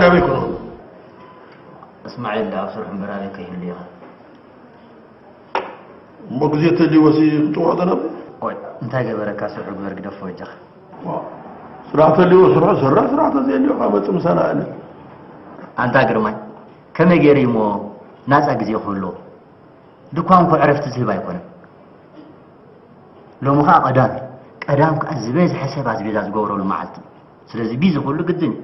ኣበይ ክኸውን? እስማዒል ኣብ ስርሑ እምበር ኣበይ ከይህሉ ኢኻ? እሞ ግዜ ተልይዎ ሲ ክጥውዖ ተነብ? ቆይ እንታይ ገበረካ? ስርሑ ግበር ግደፎ በጃኻ። ስራሕ ተልይዎ ስርሑ ሰራ፣ ስራሕ ተዘየልዮ ካብ መጽእ ምሳና ኣለ። ኣንታ ግርማይ፣ ከመይ ገይሩ እሞ ናጻ ግዜ ክህልዎ? ድኳን እኮ ዕረፍቲ ዝህብ ኣይኮነን። ሎሚ ኸኣ ቀዳም እዩ። ቀዳም ከኣ ዝበዝሐ ሰብ ኣስቤዛ ዝገብረሉ መዓልቲ እዩ። ስለዚ ቢዚ ክህሉ ግድን እዩ።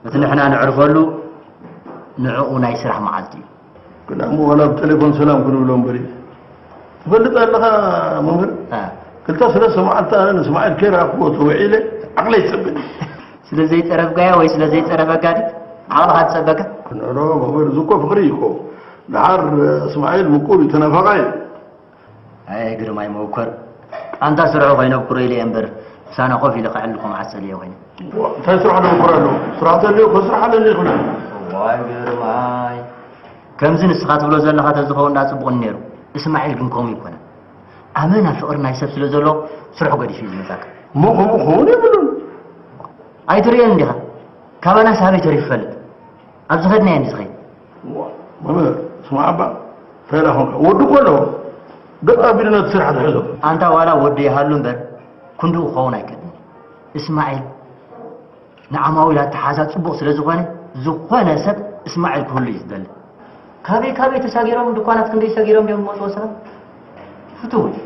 እቲ ንሕና ነዕርፈሉ ንዕኡ ናይ ስራሕ መዓልቲ እዩ። ግን እሞ ዋላ ብቴሌፎን ሰላም ክንብሎ እምበር እዩ። ትፈልጥ ኣለኻ መምህር? እ። ክልተ ሰለስተ መዓልቲ ኣነ ንእስማዒል ከይረኣኽዎ ተውዒለ ዓቕለይ ይጸበኒ። ስለ ዘይጸረፍካዮ ወይ ስለ ዘይጸረፈካ ድዩ ዓቕልኻ ዝጸበካ? ኖ፣ ኖ፣ መምህር፣ እዚ እኮ ፍቕሪ እዩ እኮ። ደሓር እስማዒል ምቁር እዩ፣ ተናፋቓይ እዩ። ኣየ ግርማይ መውከር፣ ኣንታ ስርሑ ኮይነ ብኩሮ ኢለ እየ እምበር፣ ምሳና ኮፍ ኢለ ከዕልልኩም ዓሰል እየ ኮይነ። ዋ፣ እንታይ ስራሕ ደምኩር ኣለዎ? ስራሕ ተልዮ ከስራሕ ኣለኒ ይኽብለኒ። ዋይ ግርማይ፣ ከምዚ ንስኻ ትብሎ ዘለኻ ተዝኸውን ዳ ጽቡቕ ነይሩ። እስማዒል ግን ከምኡ ይኮነ። ኣመና ፍቕሪ ናይ ሰብ ስለ ዘሎ ስርሑ ገዲፉ እዩ ዝመጻካ። እሞ ከምኡ ክኸውን የብሉን። ኣይትርእዮን እንዲኻ? ካባናስ ኣበይ ተሪፉ ይፈልጥ? ኣብ ዝኸድናዮ እንዲ ዝኸይድ። ዋ፣ መምህር፣ ስማዕ እባ፣ እንታይ ኢላ ኾንካ? ወዲ እኮ ኣለዎ። ደቕ ኣቢሉ ነቲ ስራሕ ዝሕዞ። ኣንታ ዋላ ወዲ ይሃሉ እምበር፣ ክንድኡ ክኸውን ኣይክእልን። እስማዒል ንዓማዊል ኣተሓዛ ጽቡቕ ስለ ዝኾነ፣ ዝኾነ ሰብ እስማዒል ክህሉ እዩ ዝደሊ። ካበይ ካበይ ተሳጊሮም ድኳናት ክንደይ ሰጊሮም ድዮም ዝመጽኡ ሰባት? ፍቱው እዩ።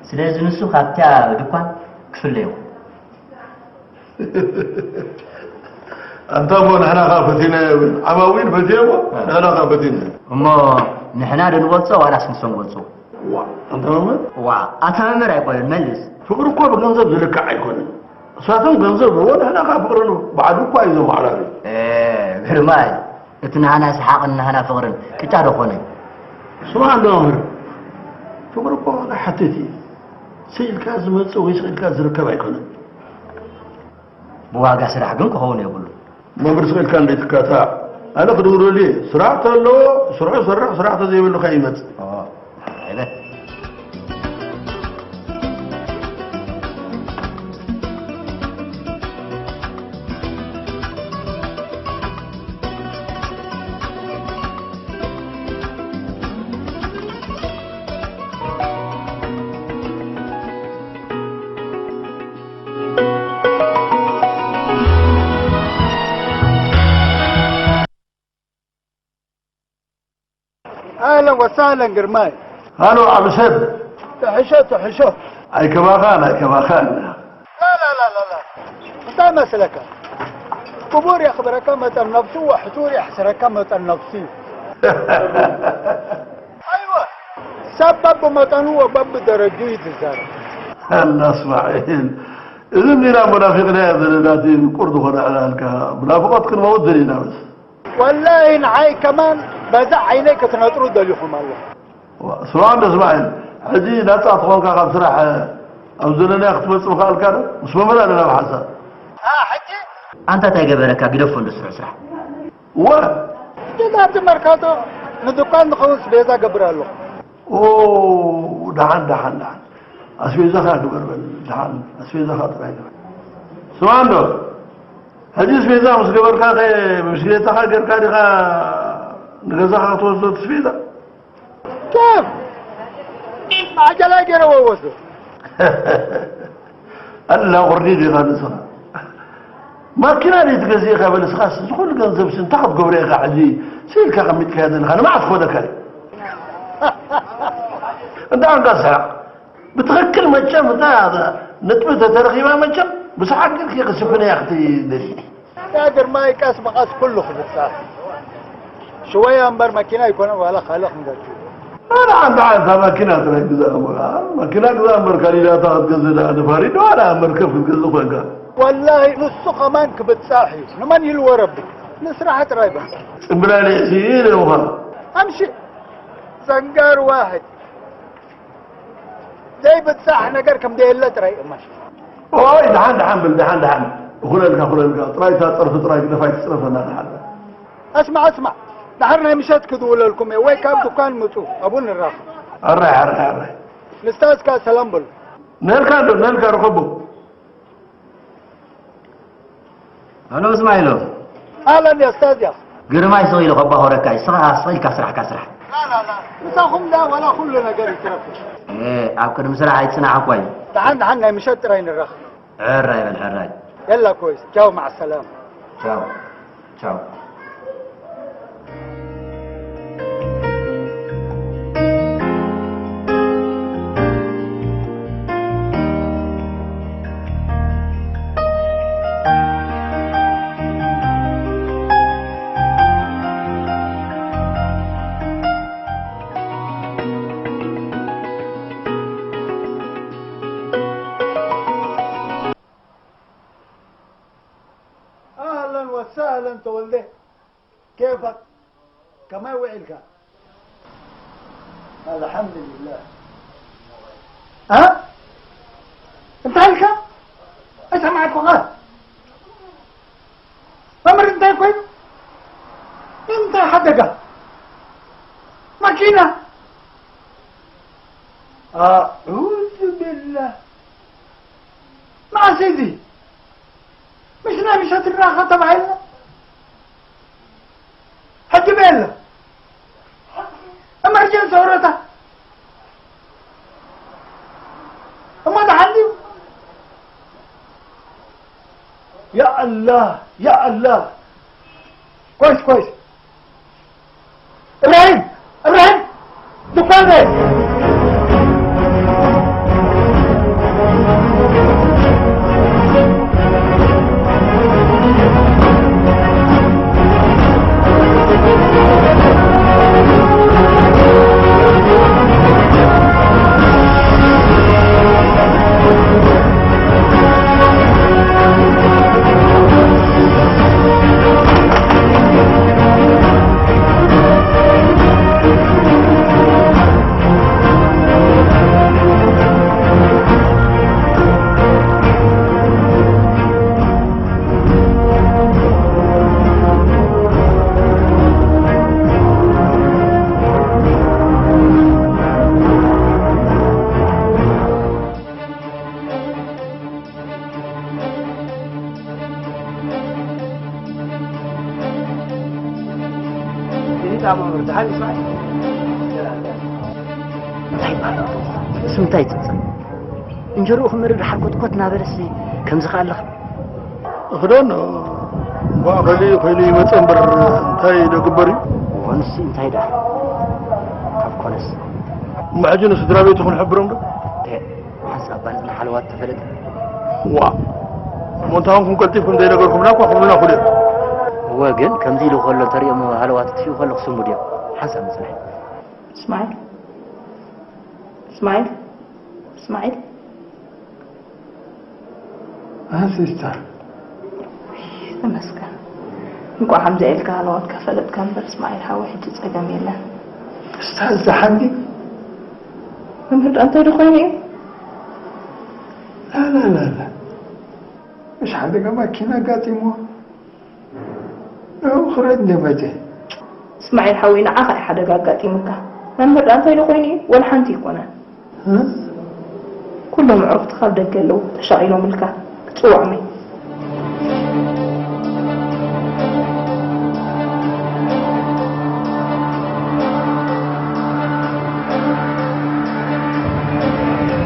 ስለዚ ንሱ ካብታ ድኳን ክፍለ ይኹን። ኣንታ እሞ ንሕና ኸኣ ፈቲናዮ፣ ዓማዊል ፈትዮ እሞ እ። ንሕና ኸኣ ፈቲና። እሞ ንሕና ዶ ንበልጾ ዋላስ ንሶም ይበልጽዎ? ዋ፣ ኣንታ መምህር። ዋ፣ ኣታ መምህር ኣይኮነን፣ መልስ። ፍቕሪ እኮ ብገንዘብ ዝልካዕ ኣይኮነን። እሳቶም ገንዘብ ህቦ፣ ንሕና ኸኣ ፍቕሪ ንህቦ። ባዕሉ እኳ እዩ ዘመዓራሪ። ኤ፣ ግርማይ፣ እቲ ናህና ሰሓቕን ናህና ፍቕርን ቅጫ ዶ ኾነ? ስማዕ እንዶ መምህር፣ ፍቕሪ እኮ ዋጋ ሓትት እዩ። ስኢልካ ዝመጽእ ወይ ስኢልካ ዝርከብ ኣይኮነን። ብዋጋ ስራሕ ግን ክኸውን የብሉን። መምህር ስቕ ኢልካ እንዴት ትካታዕ? ኣነ ክድውለሉ እየ። ስራሕ ተሎ፣ ስርሑ ሰርሕ፣ ስራሕ ተዘይብሉ ከይመጽእ። ኦ፣ ኣይበል። ኣህለን ወሳህለን ግርማይ። ሃሎ ዓቢ ሰብ። ትሕሾ ትሕሾ። ኣይከማኻን ኣይከማኻን። ላላላላላ። እንታይ መስለካ? ክቡር የኽብረካ መጠን ነብሱ፣ ወሕሱር የሕስረካ መጠን ነብሱ እዩ። ኣይወ፣ ሰብ በብመጠኑ ወበብደረጁ እዩ ዝዛረብ። ኣላ እስማዒል፣ እዚ እንዲና መናፊቕና ዘለና፣ እቲ ምቁር ዝኾነ ዕላልካ፣ ብናፍቖት ክንመውት ደሊና በስ። ወላሂ ንዓይ ከማን በዛ ዓይነይ ክትነጥሩ ደሊኹም ኣለኹም። ዋ፣ ስማዕ እንዶ እስማዒል፣ ሕጂ ናጻ ተኾንካ ካብ ስራሕ ኣብ ዘለናዮ ክትመጽእ ምኽኣልካ ዶ? ምስ መምህር ኣለና ብሓንሳብ። ኣ፣ ሕጂ? ኣንታ እንታይ ገበረካ? ግደፎ እንዶ ስሩዕ ስራሕ። እወ። ሕጂ ኣብቲ መርካቶ ንድኳን ዝኸውን ስቤዛ ገብር ኣለኹ። ኦ፣ ደሓን፣ ደሓን፣ ደሓን። ኣስቤዛኻ ግበር በል፣ ደሓን ኣስቤዛኻ ጥራይ ግበር። ስማዕ እንዶ፣ ሕጂ ኣስቤዛ ምስ ገበርካ ኸ ብሽክሌታኻ ጌርካ ዲኻ ንገዛኻ ክትወስዶ እቲ ኣስቤዛ? ኬፍ! ብዓጀላ ገይረ ወስዶ። ኣላ ቁርዲ ዲኻ ንስኻ? ማኪና ደይ ትገዝእ ኢኻ በል፣ እስኻስ እዚ ኩሉ ገንዘብሲ እንታይ ክትገብሮ ኢኻ ሕጂ ስኢልካ ኣቐሚጥካዮ ዘለኻ? ንመዓስ ክኾነካ እዩ? እንዳ ኣንጋ ስሓቕ። ብትኽክል መቸም እታ ነጥቢ ተተረኺባ መቸም ብሰሓት ግን ከይክስብን እያ ክትደሊ። ያ ግርማይ ቀስ ብቐስ ኩሉ ክብጻሕ። ሽወያ እምበር መኪና ኣይኮነን ዋላ ካልእ ክንገቱ። ኣነ ሓንቲ ሓንታ ማኪና ጥራይ ግዛእ እሞ፣ ኣ፣ ማኪና ግዛእ እምበር ካሊዳታ ክትገዝእ ደኣ ንፋሪዶ ዋላ መርከብ ክትገዝእ ኮንካ? ወላሂ ንሱ ኸማን ክብጻሕ እዩ። ንመን ኢልዎ ረቢ? ንስራሕ ጥራይ በል። ጽምብላሊዕ እዚ ኢለ ምዃን። ኣምሺ ዘንጋር ዋሕድ። ዘይብጻሕ ነገር ከም ደየለ ጥራይ እመን። ኦይ፣ ደሓን፣ ደሓን በል፣ ደሓን፣ ደሓን። እኹለልካ፣ እኹለልካ። ጥራይ እታ ጸርፊ ጥራይ ግደፋ፣ ኣይትጽረፈና፣ ደሓን። ኣስማዕ፣ ኣስማዕ። ደሓር ናይ ምሸት ክድውለልኩም እየ፣ ወይ ካብ ድኳን ምጹ፣ ኣብኡ ንራኸብ። ኣራይ፣ ኣራይ፣ ኣራይ። ንስታዝ ከኣ ሰላም በሉ። ነልካ እንዶ፣ ነልካ ርኸቦ። ሄሎ እስማዒሎ። ኣለን ያ ስታዝ ያ። ግርማይ ስቕ ኢሉ ከባኾረካ እዩ። ስቕ ስቕ ኢልካ ስራሕካ ስራሕ። ላ ላ ላ፣ ምሳኹም ዳ ዋላ ኩሉ ነገር ይትረፍ። እ፣ ኣብ ቅድሚ ስራሕ ኣይትጽናሕ እኳ እዩ። ደሓን ደሓን ናይ ምሸት ጥራይ ንራኸብ። ሕራይ በል ሕራይ። የላ ኮይስ፣ ቻው፣ ማዕ ሰላማ። ቻው። ቻው። ኣህለን ወሳህለን ተወልደ። ኬፈክ? ከመይ ውዒልካ? ኣልሓምዱሊላህ። እ? እንታይ ኢልካ? ኣይሰማዕኩኻ። ኣምር እንታይ ኮይኑ? እንታይ ሓደጋ? ማኪና? ኣዑዙ ቢላህ። መዓስ እዚ? ምሽ ናይ ምሸት ንራኸብ ተባሂልና? ሕጂ በየለ። ኤመርጀንሲ ኦሮታ። እሞ ደሓን ድዩ? ያ ኣላህ፣ ያ ኣላህ። ኮይስ፣ ኮይስ። እብራሂም! እብራሂም! ድኳን በል! እንታይ ይበሃል? ስም እንታይ ይጽውዕ? እንጀርኡ ክመርር ድሓር ኮትኮት እናበለሲ ከምዚ ከኣለኻ? እኽዶን እንኳዕ ከሊ ኮይኑ ይመጸ እምበር እንታይ ዶ ግበር እዩ? እዋንሲ እንታይ ደኣ? ካብ ኮነስ። እሞ ሕጂ ንስድራ ቤቱ ክንሕብሮም ዶ? ተ-፣ ሓንሳብ እባ ንሕና ሓለዋት ተፈለጠ። ዋ፣ እሞ እንታይ ኾንኩም ቀልጢፍኩም ዘይነገርኩምና እኳ ክብሉና ክእሉ እዮም። እወ፣ ግን ከምዚ ኢሉ ከሎ እንተሪኦም ሃለዋት ትፊኡ ከሎ ክስሙ ድዮም? ሓንሳብ ምጽናሕ። እስማዒል፣ እስማዒል፣ እስማዒል። እ፣ ሲስተር። ተመስገን። እንቋዕ ከምዚኣ ኢልካ ሃለዋትካ ፈለጥካ እምበር እስማዒል ሓወይ፣ ሕጂ ጸገም የለን። እስታዝ ደሓን ድዩ? መምህር ደኣ እንታይ ዶ ኮይኑ እዩ? ላ፣ ላ፣ ላ፣ ላ። ምሽ ሓደጋ ማኪና ኣጋጢምዎ። ንዑ ክረድ እንደ መጸ። እስማዒል ሓወይ፣ ንዓኻ እዩ ሓደጋ ኣጋጢሙካ። መምህር ደኣ እንታይ ዶ ኮይኑ እዩ? ወላ ሓንቲ ኣይኮነን። እ? ኩሎም ኣዕሩኽትኻ ኣብ ደገ ኣለዉ፣ ተሻቒሎምልካ። ጽውዖመይ።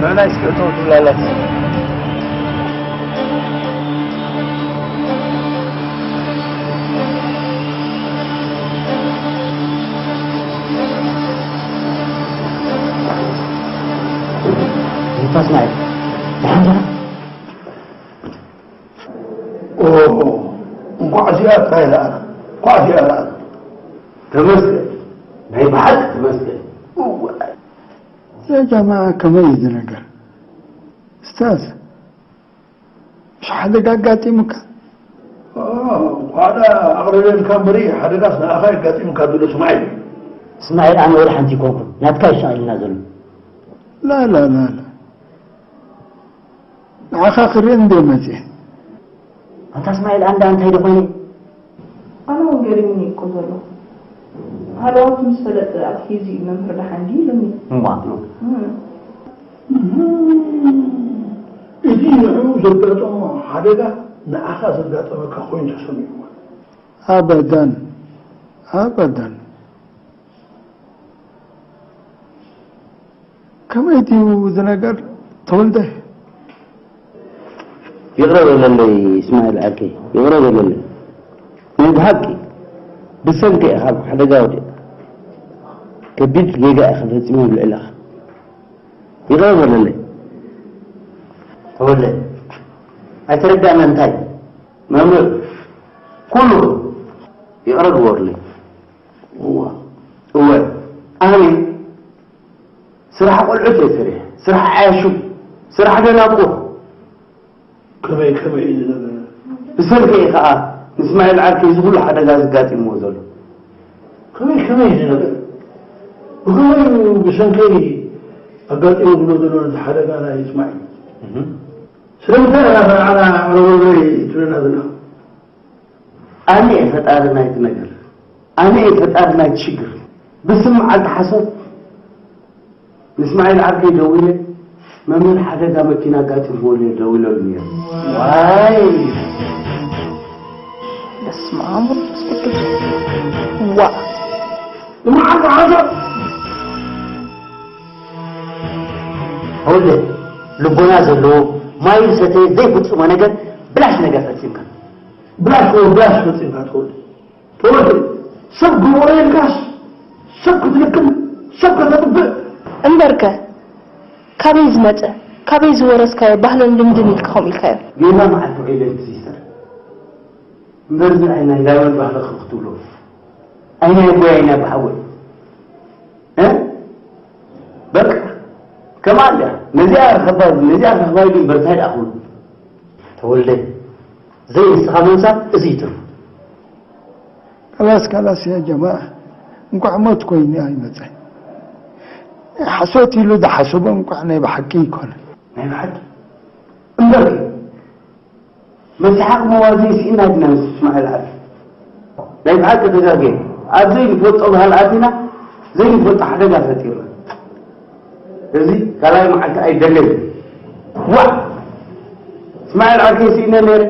ንዕናይ እስኪ እተው ትብላ ኣላ። እንታይ ስማዒል? ደሓን ዲኻ? ኦ፣ እንኳዕ እዚኣ ጥራይ ረኣና። እንኳዕ እዚኣ ረኣና። ተመስገን። ናይ ብሓቂ ተመስገን። እዋይ። እዛ ጃማዓ ከመይ እዩ እዚ ነገር? እስታዝ፣ ምሽ ሓደጋ ኣጋጢሙካ? ኦ፣ እንኳዕ ደኣ ኣቕረበልካ እምበሪ፣ ሓደጋስ ንኣኻ የጋጢሙካ ዝብሎ ስማዒል። እስማዒል፣ ኣነ ወላ ሓንቲ ኣይኮንኩን። ናትካ እዩ ሻቒልና ዘሎ። ላ፣ ላ፣ ላ፣ ላ። ንዓኻ ክርኢ እንድየ መጺአ። ኣንታ እስማዒል፣ ኣንዳ እንታይ ዶ ኮይኑ? ኣነ እውን ገሪሙኒ እኮ ዘሎ። ሃለዋቱ ምስ ፈለጠ ኣትሒዙ እዩ መምህር ደሓን ድዩ ኢሉኒ። እማ። እም። እም። እቲ ንዕኡ ዘጋጠሞ ሓደጋ ንዓኻ ዘጋጠመካ ኮይኑ ተሰሚዕዎ። ኣበዳን ኣበዳን። ከመይ ድዩ እዚ ነገር ተወልደ? ይቕረ በለለይ እስማኤል ዓርከይ፣ ይቕረ በለለይ። ናይ ብሓቂ ብሰንኪ ኢኻ ካብ ሓደጋ ወዲቕካ። ከቢድ ጌጋ ኢኻ ፈጺመ ኣብ ልዕለኻ። ይቕረ በለለይ። ተወልደ፣ ኣይተረዳእና እንታይ? መምህር፣ ኩሉ ይቕረ ግበሩለይ። እዋ፣ እወ፣ ኣነ ስራሕ ቆልዑት እየ ሰሪሐ፣ ስራሕ ዓያሹ፣ ስራሕ ደናቁር። ከመይ ከመይ እዩ ዝነበረ? ብሰንከይ ከዓ ንእስማኤል ዓርከይ እዚ ኩሉ ሓደጋ ዘጋጢምዎ ዘሎ። ከመይ ከመይ እዩ ዝነበረ? ብኸመይ እዩ ብሰንከይ ኣጋጢሙ ዝብሎ ዘሎ ነዚ ሓደጋ ናይ እስማኤል? ስለምንታይ ኢና ንዓና ዕረበብለይ ትብለና ዘለኻ? ኣነ እየ ፈጣሪ ናይቲ ነገር፣ ኣነ እየ ፈጣሪ ናይቲ ሽግር። ብስም መዓልቲ ሓሶት ንእስማኤል ዓርከይ ደዊለ፣ መምህር ሓደጋ መኪና ኣጋጢምዎ ነይሩ፣ ደዊለሉ ነይሩ። ዋይ! በስመ ኣብ ወመንፈስ ቅዱስ። ዋ! መዓልቲ ሓሶት! ተወልደ፣ ልቦና ዘለዎ፣ ማይ ዝሰተየ ዘይፍጽሞ ነገር፣ ብላሽ ነገር ፈጺምካ። ብላሽ ወይ ብላሽ ፈጺምካ ተወልደ። ተወልደ፣ ሰብ ግበሮ ኢልካስ ሰብ ክትልክም፣ ሰብ ከተጥፍእ። እምበርከ ካበይ ዝመጸ፣ ካበይ ዝወረስካዮ ባህልን ልምድን ኢልካ ከምኡ ኢልካዮ? ጌና መዓልቲ ውዒለ እንት ሲስተር። እምበር እዚ ኣይ ናይ ዳይመንድ ባህሊ ክትብሎ። ኣይ ናይ ጎይ፣ ኣይ ናይ ብሓጎይ። እ? በቃ። ከማን ድያ? ነዚኣ ረኸባ፣ ነዚኣ ረኸባይ ግን በርታይ ደኣ ክብሉ። ተወልደ፣ ዘይንስኻ ምምሳል እዚ ይትርፉ። ካላስ ካላስ ያ ጀማዓ፣ እንኳዕ ሞት ኮይኑ ኣይመጸን። ሓሶት ኢሉ ዝሓሰቦ እንኳዕ ናይ ብሓቂ ይኮነ። ናይ ብሓቂ? እምበር መስሓቕ መዋዘይ ስኢና ድና ምስ እስማኤል ዓርከይ? ናይ ብሓቂ ተጋግየ። ኣብ ዘይንፈልጦ ባህሊ ኣቲና ዘይንፈልጦ ሓደጋ ፈጢርና። እዚ ካልኣይ መዓልቲ ኣይደገምን። ዋእ! እስማኤል ዓርከይ ስኢነ ነይረ።